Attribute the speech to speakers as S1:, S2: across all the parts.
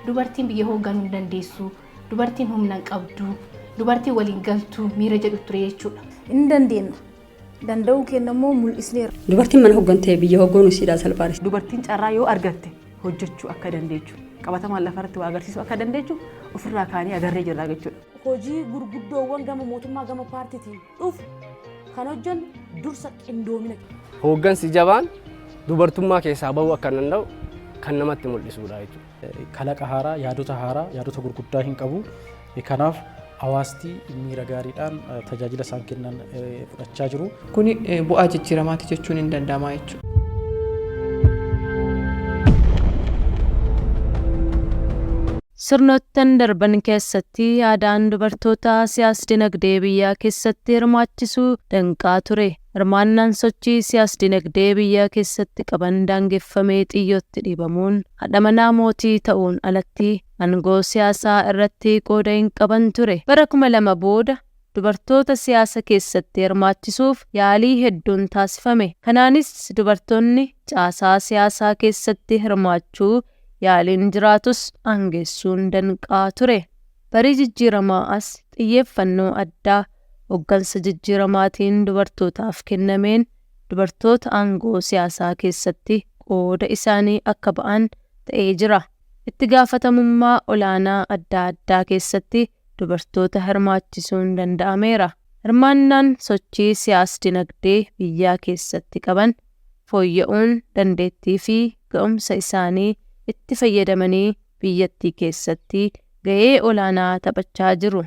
S1: Dubartiin biyya hoogganuu hin dandeessu, dubartiin humna hin qabdu, dubartiin waliin galtu miira jedhu ture jechuudha.
S2: Hin dandeenya. Danda'uu keenya immoo mul'isneera.
S3: Dubartiin mana hooggantee biyya hoogganuu isiidhaa salphaadha.
S4: Dubartiin carraa yoo argatte hojjechuu akka dandeechu, qabatamaan lafarratti waa agarsiisuu akka dandeechu ofirraa kaanii agarree jirra jechuudha.
S5: Hojii gurguddoowwan gama mootummaa gama paartiitiin dhufu kan hojjennu dursa qindoomina.
S6: Hooggansi jabaan dubartummaa keessaa bahuu akka danda'u kan namatti mul'isudha jechuudha.
S7: Kalaqa haaraa, yaadota haaraa, yaadota gurguddaa hin qabu. Kanaaf hawaasti miira gaariidhaan tajaajila isaan kennan fudhachaa jiru.
S8: Kuni bu'aa jijjiiramaati jechuun hin danda'ama jechuudha.
S9: Sirnoottan darban keessatti aadaan dubartoota siyaas-dinagdee biyyaa keessatti hirmaachisuu danqaa ture. Hirmaannaan sochii siyaas-dinagdee biyyaa keessatti qaban daangeffamee xiyyootti dhiibamuun haadha manaa mootii ta'uun alatti aangoo siyaasaa irratti qooda hin qaban ture. Bara 2000 booda dubartoota siyaasa keessatti hirmaachisuuf yaalii hedduun taasifame. Kanaanis dubartoonni caasaa siyaasaa keessatti hirmaachuu yaaliin jiraatus aangessuun danqaa ture. Barii jijjiiramaa as xiyyeeffannoo addaa hooggansa jijjiiramaatiin dubartootaaf kennameen dubartoota aangoo siyaasaa keessatti qooda isaanii akka ba'an ta'ee jira. Itti gaafatamummaa olaanaa adda addaa keessatti dubartoota hirmaachisuun danda'ameera. Hirmaannaan sochii siyaas-dinagdee biyyaa keessatti qaban fooyya'uun dandeettii fi ga'umsa isaanii itti fayyadamanii biyyattii keessatti ga'ee olaanaa taphachaa jiru.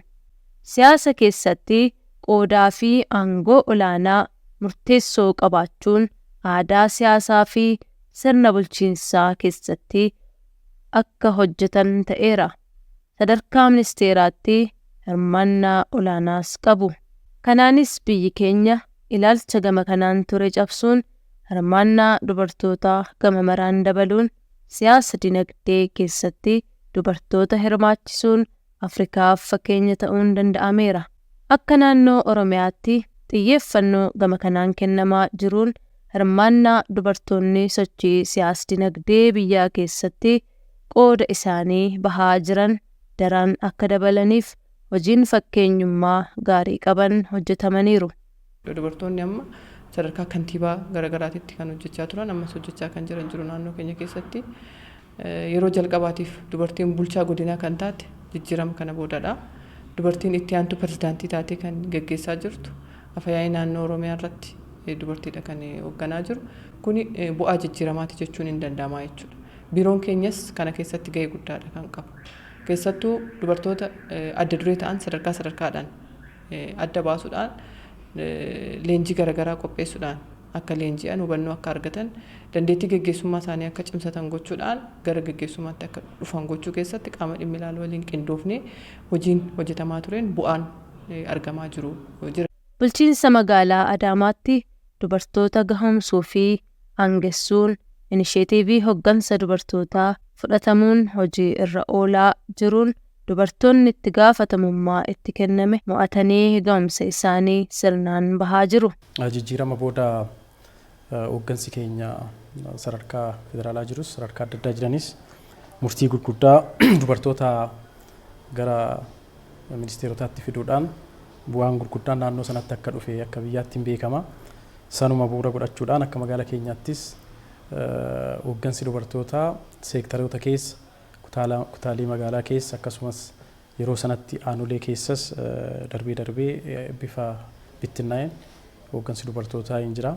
S9: Siyaasa keessatti qoodaa fi aangoo olaanaa murteessoo qabaachuun aadaa siyaasaa fi sirna bulchiinsaa keessatti akka hojjetan ta'eera. Sadarkaa ministeeraatti hirmaannaa olaanaas qabu. Kanaanis biyyi keenya ilaalcha gama kanaan ture cabsuun hirmaannaa dubartootaa gama maraan dabaluun siyaasa dinagdee keessatti dubartoota hirmaachisuun Afrikaaf fakkeenya ta'uun danda'ameera. Akka naannoo Oromiyaatti xiyyeeffannoo gama kanaan kennamaa jiruun hirmaannaa dubartoonni sochii siyaas-dinagdee biyyaa keessatti qooda isaanii bahaa jiran daran akka dabalaniif hojiin fakkeenyummaa gaarii qaban hojjetamaniiru.
S8: Dubartoonni amma sadarkaa kantiibaa garaagaraatitti kan hojjechaa turan ammas hojjechaa kan jiran jiru naannoo keenya keessatti. Yeroo jalqabaatiif dubartiin bulchaa godinaa kan taate jijjiirama kana boodadha. Dubartiin itti aantu pirezidaantii taatee kan geggeessaa jirtu afyaa'ii naannoo Oromiyaa irratti dubartiidha kan hoogganaa jiru. Kuni bu'aa jijjiiramaati jechuun hin danda'ama jechuudha. Biiroon keenyas kana keessatti gahee guddaadha kan qabu. Keessattuu dubartoota adda duree ta'an sadarkaa sadarkaadhaan adda baasuudhaan leenjii garaagaraa qopheessuudhaan akka leenji'an hubannoo akka argatan dandeettii geggeessummaa isaanii akka cimsatan gochuudhaan gara geggeessummaatti akka dhufan gochuu keessatti qaama dhimmi ilaalu waliin qindoofnee hojiin hojjetamaa tureen bu'aan argamaa jiru jira.
S9: Bulchiinsa magaalaa Adaamaatti dubartoota gahumsuu fi aangessuun inisheetiivii hooggansa dubartootaa fudhatamuun hojii irra oolaa jiruun dubartoonni itti gaafatamummaa itti kenname mo'atanii gahumsa isaanii sirnaan bahaa jiru.
S7: Jijjiirama booda hooggansi keenya sadarkaa federaalaa jirus sadarkaa adda addaa jiranis murtii gurguddaa dubartoota gara ministeerotaatti fiduudhaan bu'aan gurguddaan naannoo sanatti akka dhufe akka biyyaatti hin beekama. Sanuma bu'uura godhachuudhaan akka magaala keenyaattis hooggansi dubartootaa seektaroota keessa kutaalee magaalaa keessa akkasumas yeroo sanatti aanolee keessas darbee darbee bifa bittinnaa'een hooggansi dubartootaa hin jira.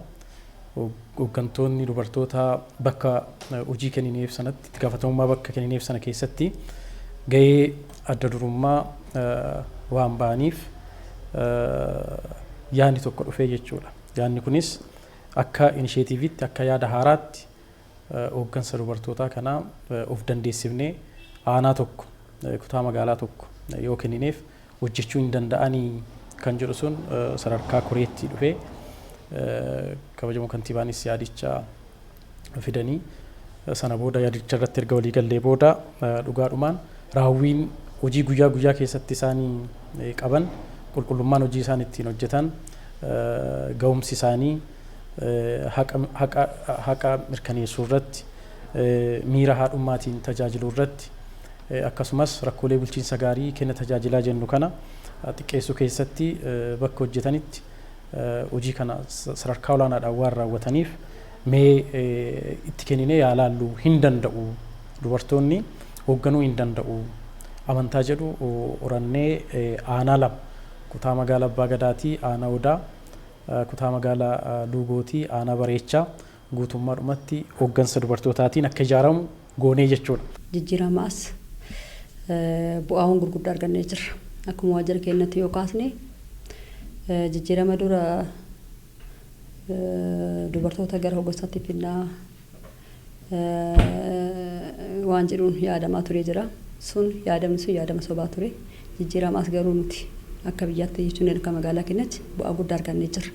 S7: Hooggantoonni dubartootaa bakka hojii kennineef sanatti itti gaafatamummaa bakka kennineef sana keessatti gahee adda durummaa waan ba'aniif yaadni tokko dhufee jechuudha. Yaadni kunis akka inisheetiiviitti akka yaada haaraatti hooggansa dubartootaa kanaa of dandeessifnee aanaa tokko kutaa magaalaa tokko yoo kennineef hojjechuu hin danda'anii kan jedhu sun sadarkaa koreetti dhufee kabajamoo kantiibaanis yaadicha fidanii sana booda yaadicha irratti erga walii gallee booda dhugaadhumaan raawwiin hojii guyyaa guyyaa keessatti isaanii qaban qulqullummaan hojii isaan ittiin hojjetan ga'umsi isaanii haqa mirkaneessuu irratti miira haadhummaatiin tajaajiluu irratti Akkasumas rakkoolee bulchiinsa gaarii kenna tajaajilaa jennu kana xiqqeessuu keessatti bakka hojjetanitti hojii kana sadarkaa olaanaadhaan waan raawwataniif, mee itti kenninee yaa laallu, hin danda'u, dubartoonni hoogganuu hin danda'u amantaa jedhu horannee, aanaa lama, kutaa magaalaa Abbaa Gadaatii aanaa Odaa, kutaa magaalaa Luugootii aanaa Bareechaa guutummaadhumatti hooggansa dubartootaatiin akka ijaaramu goonee jechuudha.
S3: Jijjiirama as bu'aawwan gurguddaa argannee jirra. Akkuma waajjira keenyatti yoo kaasne, jijjiirama dura dubartoota gara hooggansaatti finnaa waan jedhuun yaadamaa ture jira. Sun yaadamni sun yaadama sobaa ture. Jijjiirama as garuu nuti akka biyyaatti jechuun akka magaalaa keenyatti bu'aa guddaa argannee jirra.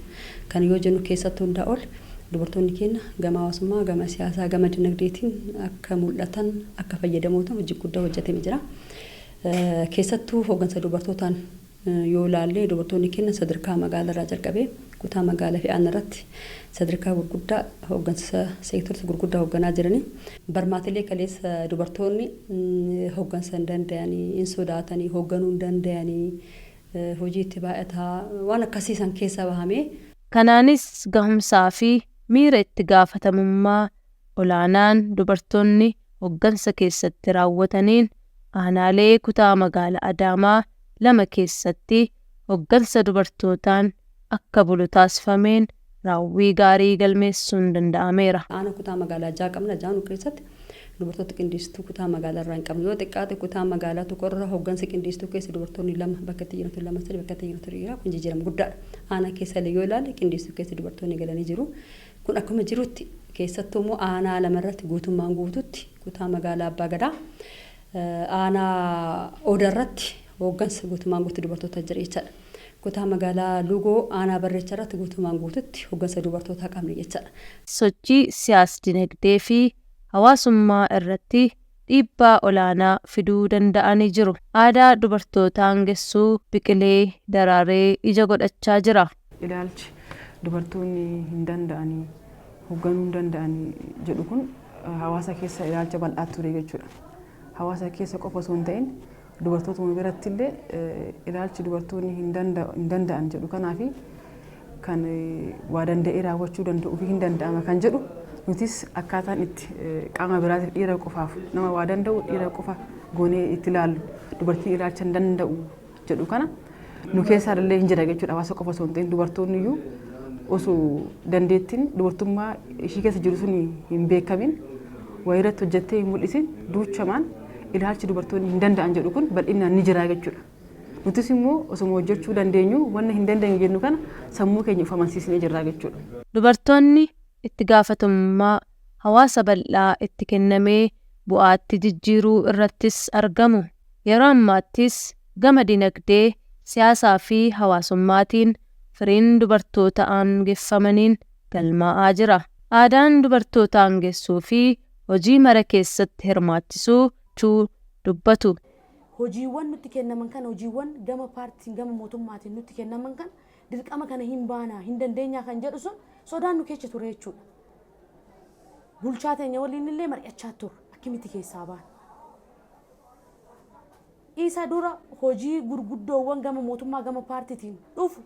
S3: Kan yoo jennu, keessattuu hundaa ol dubartoonni keenya gama hawaasummaa, gama siyaasaa, gama dinagdeetiin akka mul'atan, akka fayyadamoo ta'an hojii guddaa hojjetamee jira. Keessattuu hooggansa dubartootaan yoo ilaalle, dubartoonni keenya sadarkaa magaalaa irraa jalqabee kutaa magaalaa fi aanaa irratti sadarkaa gurguddaa hooggansa seektorota gurguddaa hoogganaa jiranii. Barmaatilee kaleessa dubartoonni hooggansa hin danda'anii, hin sodaatanii, hoogganuu hin danda'anii, hojii itti baay'ataa waan akkasii san keessa bahamee.
S9: Kanaanis gahumsaa fi miira itti gaafatamummaa olaanaan dubartoonni hooggansa keessatti raawwataniin aanaalee kutaa magaalaa Adaamaa lama keessatti hooggansa dubartootaan akka bulu taasifameen raawwii gaarii galmeessuun danda'ameera.
S3: Aanaa kutaa magaalaa ja'a qabna. Ja'anu keessatti dubartoota qindeessituu kutaa magaalaa irraa hin qabnu. Yoo xiqqaate kutaa magaalaa tokko irra hooggansa qindeessituu keessa dubartoonni lama bakka itti jirtu, lama, sadi bakka itti jirtu jira. Kun jijjiirama guddaadha. Aanaa keessa illee yoo ilaalle, qindeessituu keessa dubartoonni galanii jiru. Kun akkuma jirutti, keessattuu immoo aanaa lama irratti guutummaan guututti, kutaa magaalaa Abbaa Gadaa aanaa Odaa irratti hooggansa guutummaan guutuu dubartoota jira jechaadha. Kutaa magaalaa Lugoo aanaa Barreechaa irratti guutummaan guututti hooggansa dubartootaa qabna jechaadha.
S9: Sochii siyaas-dinagdee fi hawaasummaa irratti dhiibbaa olaanaa fiduu danda'anii jiru. Aadaa dubartoota aangessuu biqilee daraaree ija godhachaa jira.
S4: Ilaalchi dubartoonni hin danda'anii, hoogganuu hin danda'anii jedhu kun hawaasa keessa ilaalcha bal'aa ture jechuudha. Hawaasa keessa qofa osoo hin ta'in, dubartootuma biratti illee ilaalchi dubartoonni hin danda'an jedhu kanaafi kan waa danda'ee raawwachuu danda'uu fi hin danda'ama kan jedhu, nutis akkaataan itti qaama biraatiif, dhiira qofaaf, nama waa danda'u dhiira qofa goonee itti ilaallu, dubartiin ilaalcha hin danda'u jedhu kana nu keessaa illee hin jira jechuudha. Hawaasa qofa osoo hin ta'in, dubartoonni iyyuu osoo dandeettiin dubartummaa ishii keessa jiru sun hin beekamin, waa irratti hojjettee hin mul'isin, duuchamaan ilaalchi dubartoonni hin danda'an jedhu kun bal'inaan ni jira jechuudha. Nutis immoo osuma hojjechuu dandeenyu, wanna hin dandeenyu jennu kana sammuu keenya of amansiisnee jirra jechuudha.
S9: Dubartoonni itti gaafatamummaa hawaasa bal'aa itti kennamee bu'aatti jijjiiruu irrattis argamu. Yeroo ammaattis gama dinagdee, siyaasaa fi hawaasummaatiin firiin dubartoota aangeffamaniin galmaa'aa jira. Aadaan dubartoota aangessuu fi hojii mara keessatti hirmaachisuu dubbatu.
S5: Hojiiwwan nutti kennaman kana, hojiiwwan gama paartiin, gama mootummaatiin nutti kennaman kan, dirqama kana hin baanaa, hin dandeenyaa kan jedhu sun sodaan nu keessa ture jechuudha. Bulchaa teenya waliin illee mari'achaa turre, akkamitti keessaa baana. Isa dura hojii gurguddoowwan gama mootummaa, gama paartiitiin dhufu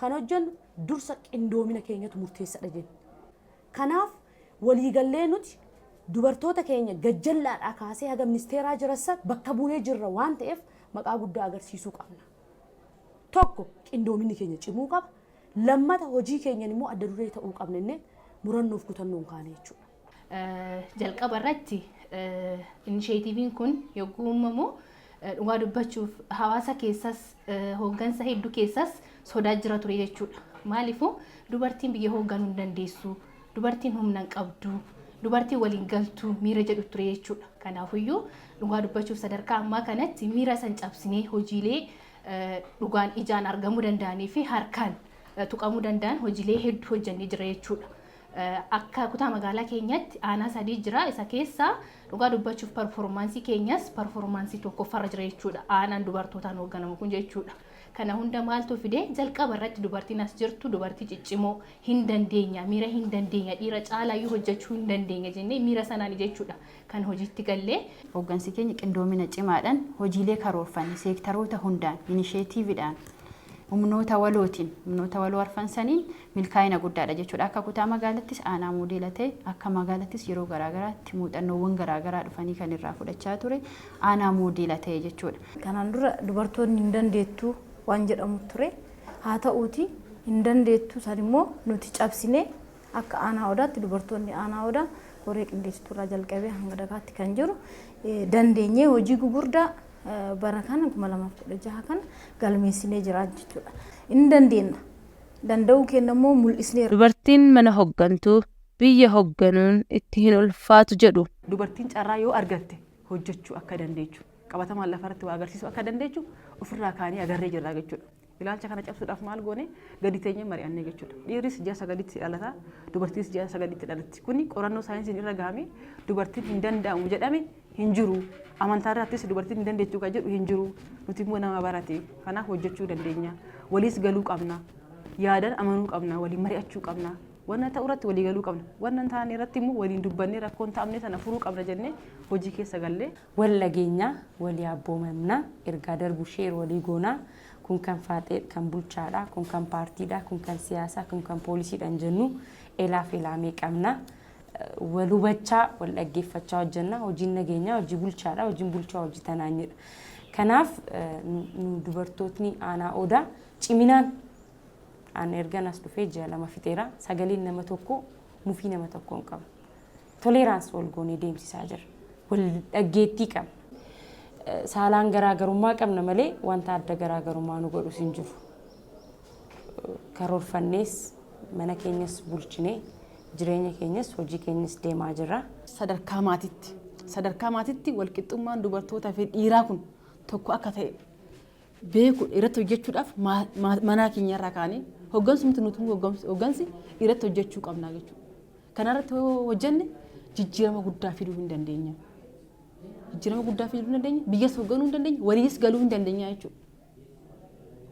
S5: kan hojjennu, dursa qindoomina keenyatu murteessadha jenna. Kanaaf waliigallee nuti dubartoota keenya gajjallaadhaa kaasee haga ministeeraa jirassa bakka buunee jirra waan ta'eef, maqaa guddaa agarsiisuu qabna. Tokko, qindoominni keenya cimuu qaba. Lammata, hojii keenyan immoo adda duree ta'uu qabna innee murannoof kutannoon kaane jechuudha.
S1: Jalqaba irratti inisheetiiviin kun yogguu uumamu, dhugaa dubbachuuf, hawaasa keessas hooggansa hedduu keessas sodaa jira ture jechuudha. Maaliifuu dubartiin biyya hoogganuu hin dandeessu, dubartiin humna hin qabdu, dubartiin waliin galtu miira jedhu ture jechuudha. Kanaafiyyuu dhugaa dubbachuuf, sadarkaa ammaa kanatti miira san cabsinee hojiilee dhugaan ijaan argamuu danda'anii fi harkaan tuqamuu danda'an hojiilee hedduu hojjennee jira jechuudha. Akka kutaa magaalaa keenyatti aanaa sadii jira. Isa keessaa dhugaa dubbachuuf performance keenyas performance tokkoffaarra jira jechuudha. Aanaan dubartootaan hoogganamu kun jechuudha. Kana hunda maaltu fide? Jalqaba irratti dubartiin as jirtu dubartii ciccimoo, hin dandeenya, miira hin dandeenya, dhiira caalaayyuu hojjechuu hin dandeenya jennee miira sanaan jechuudha kan hojiitti gallee.
S10: Hooggansi keenya qindoomina cimaadhaan hojiilee karoorfanne seektaroota hundaan initiativeiidhaan humnoota walootiin, humnoota waloo arfan saniin milkaa'ina guddaadha jechuudha. Akka kutaa magaalattis aanaa moodeela ta'e, akka magaalattis yeroo garaagaraatti muuxannoowwan garaagaraa dhufanii kan irraa fudhachaa ture aanaa moodeela ta'e jechuudha.
S2: Kanaan dura dubartoonni hin dandeettu waan jedhamu ture. Haa ta'uuti, hin dandeettu san immoo nuti cabsinee akka aanaa Odaatti dubartoonni aanaa Odaa koree qindeessiturraa jalqabee hanga dakaatti kan jiru dandeenyee hojii gugurdaa bara kana 2016 kana galmeessinee jira jechuudha. Hin dandeenya. Danda'uu keenya immoo mul'isneera.
S9: Dubartiin mana hooggantu biyya hoogganuun itti hin ulfaatu jedhu.
S4: Dubartiin carraa yoo argatte hojjechuu akka dandeechu, qabatamaan lafarratti waa agarsiisuu akka dandeechu ofirraa kaanii agarree jirra jechuudha. Ilaalcha kana cabsuudhaaf maal goone? Gadi teenyee mari'annee jechuudha. Dhiirris ji'a 9tti dhalata, dubartiinis ji'a 9tti dhalatti. Kuni qorannoo saayinsiin irra gahame. Dubartiin hin danda'amu jedhame hin jiru. Amantaa irrattis dubartiin hin dandeechuu kan jedhu hin jiru. Nuti immoo nama barate. Kanaaf hojjechuu dandeenya. Waliis galuu qabna. Yaadan amanuu qabna. Waliin mari'achuu qabna. Wanna ta'u irratti walii galuu qabna. Wanna hin taane irratti immoo waliin dubbannee rakkoon ta'amne sana furuu qabna jennee hojii keessa gallee.
S11: Wal dhageenyaa, walii abboomamna, ergaa darbu share walii goonaa, kun kan faaxee, kan bulchaadha, kun kan paartiidha, kun kan siyaasaa, kun kan poolisiidha hin jennu, elaaf elaamee qabna. Wal hubachaa, wal dhaggeeffachaa hojjenna. Hojiin nageenyaa hojii bulchaadha, hojiin bulchaa hojii tanaanyidha. Kanaaf nu dubartootni aanaa Odaa ciminaan an ergan as dhufee ji'a 2 fixeera. Sagaleen nama tokko mufii nama tokko hin qabu. Tolerance wal goonee deemsisaa jira. Wal dhaggeettii qabna. Saalaan garaagarummaa qabna malee wanta adda garaagarummaa nu godhus hin jiru. Karoorfannees mana keenyas bulchinee jireenya keenyas hojii keenyas deemaa jirra.
S4: Sadarkaa maatitti walqixxummaan dubartootaa fi dhiiraa kun tokko akka ta'e beeku irratti hojjechuudhaaf manaa keenyarraa kaanee hoggansumti nuti hoggansi irratti hojjechuu qabna jechuudha. Kanarratti yoo hojjenne jijjiirama guddaa fiduu hin dandeenya. Jijjiirama guddaa fiduu hin dandeenya, biyyas hoogganuu hin dandeenya, waliis galuu hin dandeenya jechuudha.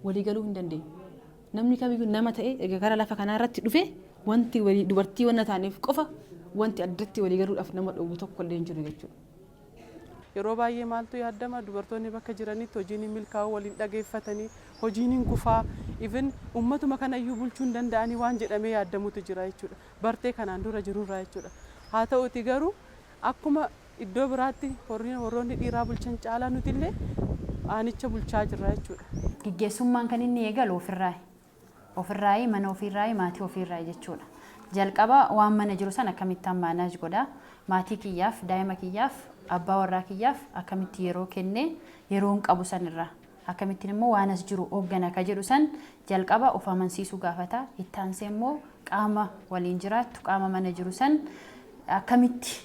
S4: Walii galuu hin dandeenya. Namni kamiyyuu nama ta'e erga gara lafa kanaa irratti dhufe wanti walii dubartii wanna taaneef qofa wanti addatti walii galuudhaaf nama dhowwu tokko illee hin jiru jechuudha.
S8: Yeroo baay'ee maaltu yaadama? Dubartoonni bakka jiranitti hojiin hin milkaa'u, waliin dhageeffatanii hojiin hin kufaa, even uummatuma kanayyuu bulchuu hin danda'anii waan jedhamee yaadamutu jira jechuudha. Bartee kanaan dura jirurraa jechuudha. Haa ta'uti garuu akkuma iddoo biraatti warroonni dhiiraa bulchan caalaa nutillee aanicha bulchaa jirra jechuudha.
S10: Gaggeessummaan kan inni eegalu ofirraayi. Ofirraayi, mana ofiirraayi, maatii ofiirraayi jechuudha. Jalqaba waan mana jiru sana akkamittaan manage godhaa? Maatii kiyyaaf, daa'ima kiyyaaf, abbaa warraa kiyyaaf akkamitti yeroo kennee, yeroon qabu sanirraa akkamittiin immoo waan as jiru hooggana ka jedhu san jalqaba of amansiisuu gaafata. Itti aansee immoo qaama waliin jiraattu, qaama mana jiru san akkamitti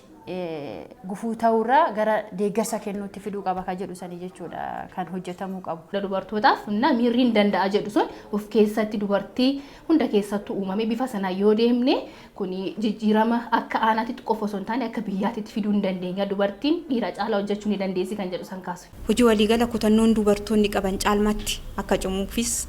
S10: gufuu ta'uurraa gara deeggarsa kennuutti fiduu qaba ka jedhu sanii jechuudha kan hojjetamuu qabu.
S1: Dubartootaaf na miirri hin danda'a jedhu sun of keessatti dubartii hunda keessattuu uumame. Bifa sanaan yoo deemne kuni jijjiirama akka aanaatti qofa osoo hin taane akka biyyaatti fiduu hin dandeenya. Dubartiin dhiira caalaa hojjechuu ni dandeessi kan jedhu san kaasu.
S12: Hojii waliigala kutannoon dubartoonni qaban caalmaatti akka cimuufis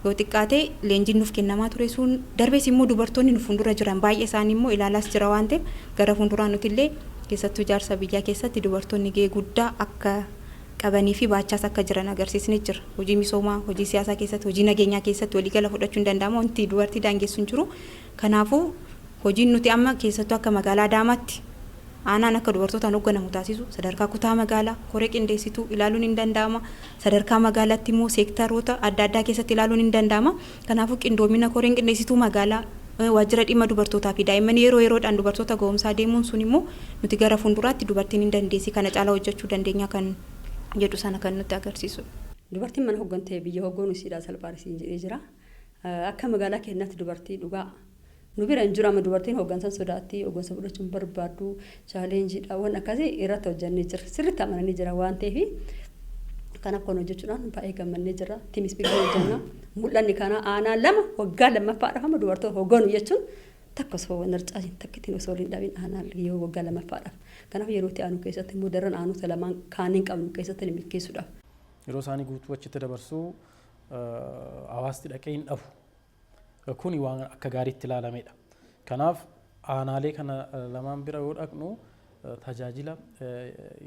S12: yoo xiqqaate leenjiin nuuf kennamaa ture sun darbees immoo dubartoonni nu fuuldura jiran baay'ee isaanii immoo ilaalaas jira waan ta'eef, gara fuulduraa nuti illee keessattuu ijaarsa biyyaa keessatti dubartoonni gahee guddaa akka qabanii fi baachaas akka jiran agarsiisni jira. Hojii misoomaa, hojii siyaasaa keessatti, hojii nageenyaa keessatti waliigala fudhachuu hin danda'ama. Wanti dubartii daangessu hin jiru. Kanaafuu hojiin nuti amma keessattuu akka magaalaa Adaamaatti aanaan akka dubartootaan hoogganamu taasisu, sadarkaa kutaa magaalaa koree qindeessituu ilaaluun hin danda'ama. Sadarkaa magaalaatti immoo seektaroota adda addaa keessatti ilaaluun hin danda'ama. Kanaafuu qindoomina koreen qindeessituu magaalaa, waajjira dhimma dubartootaa fi daa'imman yeroo yeroodhaan dubartoota ga'umsaa deemuun sun immoo nuti gara fuulduraatti dubartiin hin dandeessi, kana caalaa hojjechuu dandeenya kan jedhu sana kan nutti agarsiisudha.
S3: Dubartiin mana hooggantee biyya hoogganuu isiidhaa salphaadha siin jedhee jira. Akka magaalaa keenyaatti dubartii dhugaa nu bira hin jiru. Amma dubartiin hooggansa sodaatti, hooggansa fudhachuu hin barbaaddu, challengeiidha waan akkasii irratti hojjannee jira. Sirriitti amananii jira waan ta'eef, kanaaf kan hojjechuudhaan baay'ee gammannee jira. Team spirit hojjenna. Mul'anni kana aanaa lama waggaa lammaffaadhaaf amma dubartoota hoogganu jechuun Takka osoo narcaasin takkittiin osoo hin dhabin aanaa yoo waggaa lammaffaadhaaf. Kanaaf yeroo itti aanu keessatti immoo daran aanota lamaan kaaniin qabnu keessatti ni milkeessuudhaaf.
S7: Yeroo isaanii guutuu achitti dabarsuu, hawaasti dhaqee hin dhabu. Kuni waan akka gaariitti ilaalamedha. Kanaaf aanaalee kana lamaan bira yoo dhaqnu tajaajila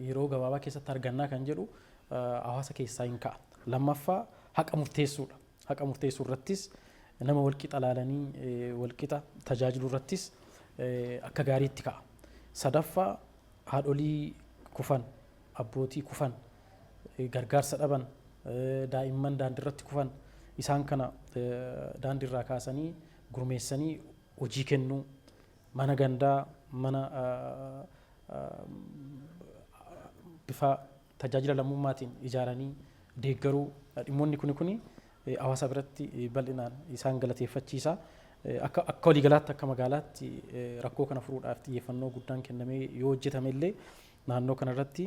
S7: yeroo gabaabaa keessatti argannaa kan jedhu hawaasa keessaa hin ka'a. Lammaffaa, haqa murteessuudha. Haqa murteessuu irrattis, nama walqixa ilaalanii walqixa tajaajiluu irrattis akka gaariitti ka'a. Sadaffaa, haadholii kufan, abbootii kufan, gargaarsa dhaban, daa'imman daandiirratti kufan, isaan kana daandiirraa kaasanii gurmeessanii hojii kennuu, mana gandaa, mana bifa tajaajila lammummaatiin ijaaranii deeggaruu, dhimmoonni kuni hawaasa biratti bal'inaan isaan galateeffachiisa. Akka waliigalaatti, akka magaalaatti rakkoo kana furuudhaaf xiyyeeffannoo guddaan kennamee yoo hojjetame illee naannoo kanarratti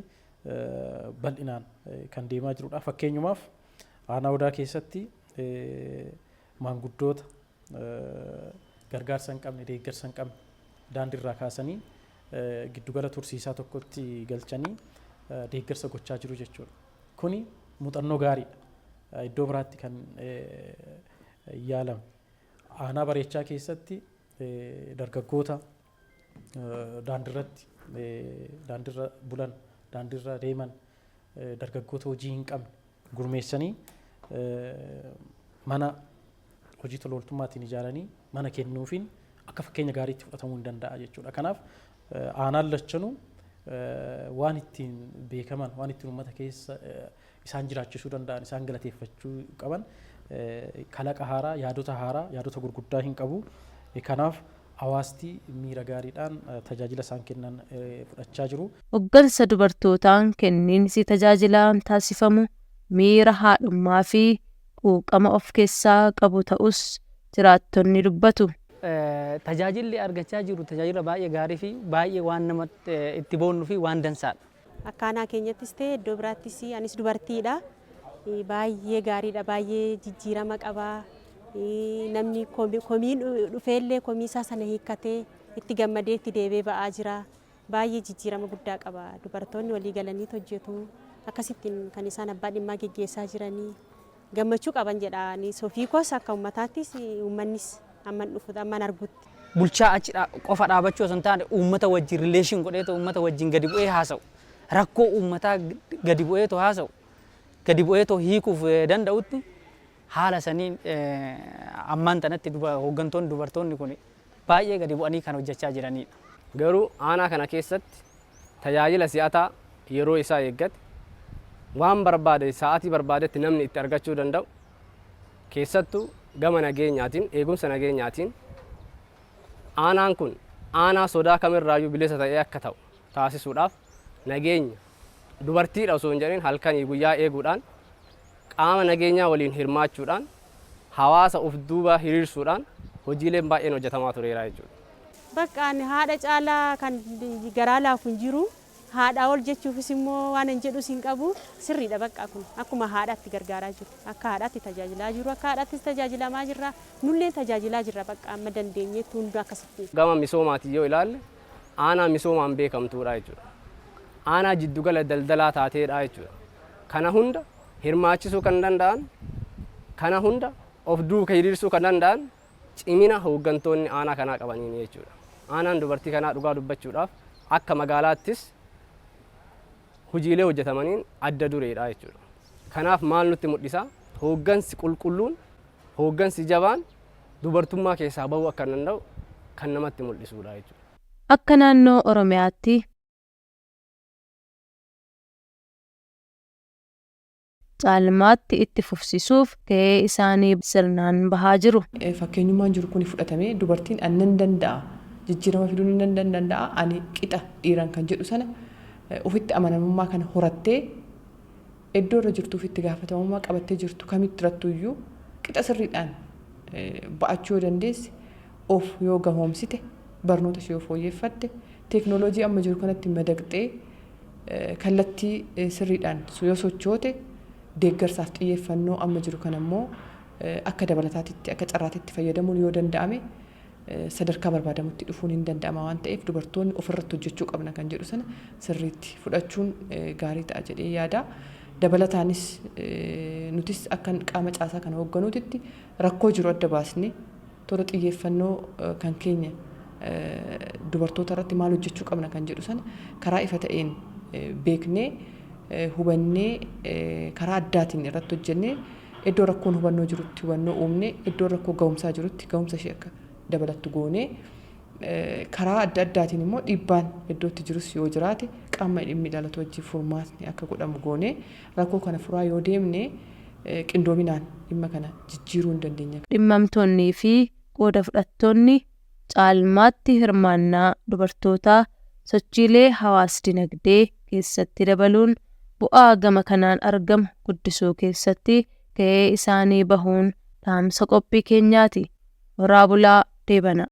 S7: bal'inaan kan deemaa jirudha. Fakkeenyumaaf, aanaa Odaa keessatti maanguddoota gargaarsa hin qabne, deeggarsa hin qabne daandiirraa kaasanii giddugala tursiisaa tokkotti galchanii deeggarsa gochaa jiru jechuudha. Kuni muuxannoo gaariidha. Iddoo biraatti kan yaalame. Aanaa Bareechaa keessatti dargaggoota daandiirratti, daandiirra bulan, daandiirra deeman, dargaggoota hojii hin qabne gurmeessanii mana hojii tola ooltummaatiin ijaaranii mana kennuufiin akka fakkeenya gaariitti fudhatamuu hin danda'a jechuudha. Kanaaf aanaan lachanuu waan ittiin beekaman, waan ittiin uummata keessa isaan jiraachisuu danda'an, isaan galateeffachuu qaban, kalaqa haaraa, yaadota haaraa, yaadota gurguddaa hin qabu. Kanaaf hawaasti miira gaariidhaan tajaajila isaan kennan fudhachaa jiru.
S9: Hoggansa dubartootaan kenniinsi tajaajilaa taasifamu miira haadhummaa fi quuqama of keessaa qabu ta'us jiraattonni dubbatu.
S13: Tajaajilli argachaa jiru tajaajila baay'ee gaarii fi baay'ee waan nama itti boonnuu fi waan dansaadha.
S14: Akka aanaa keenyattis ta'e iddoo biraattis, anis dubartiidha. Baay'ee gaariidha, baay'ee jijjiirama qaba. Namni komiin dhufeellee komii isaa sana hiikkatee itti gammadee itti deebi'ee ba'aa jira. Baay'ee jijjiirama guddaa qaba. Dubartoonni walii galanii hojjetu. Akkasittiin kan isaan abbaa dhimmaa geggeessaa jiranii gammachuu qaban jedha. Sofii koos akka uummataattis, uummannis amman dhufu amman argutti.
S13: Bulchaa achi qofa dhaabachuu osoo hin taane, uummata wajjin relation godheetu uummata wajjin gadi bu'ee haasa'u. Rakkoo uummataa gadi bu'eetu haasa'u. Gadi bu'eetoo hiikuuf danda'utti haala saniin ammaan tanatti hooggantoonni dubartoonni kun baay'ee gadi bu'anii kan hojjechaa jiranidha.
S6: Garuu aanaa kana keessatti tajaajila si'ataa yeroo isaa eeggate, waan barbaade sa'aatii barbaadetti namni itti argachuu danda'u, keessattuu gama nageenyaatiin, eegumsa nageenyaatiin, aanaan kun aanaa sodaa kamirraayyuu bilisa ta'ee akka ta'u taasisuudhaaf, nageenya dubartiidha osoo hin jedhin halkanii guyyaa eeguudhaan, qaama nageenyaa waliin hirmaachuudhaan, hawaasa of duuba hiriirsuudhaan hojiileen baay'een hojjetamaa tureera jechuudha.
S14: Bakka ani haadha caalaa kan garaa laafu hin jiru. Haadhaa ol jechuufis immoo waan hin jedhus hin qabu. Sirriidha, bakka kun akkuma haadhaatti gargaaraa jiru. Akka haadhaatti tajaajilaa jiru. Akka haadhaattis tajaajilamaa jirra. Nullee tajaajilaa jirra, bakka amma dandeenyeetti hunda akkasitti.
S6: Gama misoomaatiin yoo ilaalle, aanaa misoomaan beekamtuudha jechuudha. Aanaa jiddugala daldalaa taateedha jechuudha. Kana hunda hirmaachisuu kan danda'an, kana hunda of duuka hiriirsuu kan danda'an cimina hooggantoonni aanaa kanaa qabaniin jechuudha. Aanaan dubartii kanaa dhugaa dubbachuudhaaf akka magaalaattis hojiilee hojjetamaniin adda dureedha jechuudha. Kanaaf maal nutti mul'isa? Hooggansi qulqulluun, hooggansi jabaan dubartummaa keessaa bahuu akka danda'u kan namatti mul'isudha jechuudha.
S9: Akka naannoo Oromiyaatti caalmaatti itti fufsiisuuf gahee isaanii sirnaan bahaa jiru.
S8: Fakkeenyummaan jiru kun fudhatamee dubartiin ani nan danda'a, jijjiirama fiduu nan danda'a, ani qixa dhiiran kan jedhu sana ofitti amanamummaa kana horattee, iddoo irra jirtu ofitti gaafatamummaa qabattee jirtu kamitti irrattuyyuu qixa sirriidhaan ba'achuu yoo dandeesse, of yoo gahoomsite, barnoota ishee yoo fooyyeffatte, teeknooloojii amma jiru kanatti madaqxee kallattii sirriidhaan yoo sochoote, deeggarsaaf xiyyeeffannoo amma jiru kana immoo akka dabalataatitti, akka carraatitti fayyadamuun yoo danda'ame, sadarkaa barbaadamutti dhufuun hin danda'ama waan ta'eef, dubartoonni ofirratti hojjechuu qabna kan jedhu sana sirriitti fudhachuun gaarii ta'a jedhee yaada. Dabalataanis nutis akka qaama caasaa kana hoogganuutitti rakkoo jiru adda baasnee, tola xiyyeeffannoo kan keenya dubartoota irratti maal hojjechuu qabna kan jedhu sana karaa ifa ta'een beeknee, hubannee, karaa addaatiin irratti hojjennee, iddoo rakkoon hubannoo jirutti hubannoo uumnee, iddoo rakkoo ga'umsaa jirutti ga'umsa ishee akka dabalattu goonee, karaa adda addaatiin immoo dhiibbaan iddootti jirus yoo jiraate qaama dhimmi ilaallatu wajjin furmaatni akka godhamu goonee, rakkoo kana furaa yoo deemne qindoominaan dhimma kana jijjiiruu hin dandeenya.
S9: Dhimmamtoonnii fi qooda fudhattoonni caalmaatti hirmaannaa dubartootaa sochiilee hawaas-dinagdee keessatti dabaluun bu'aa gama kanaan argamu guddisuu keessatti gahee isaanii bahuun dhaamsa qophii keenyaati. Horaa bulaa, deebana.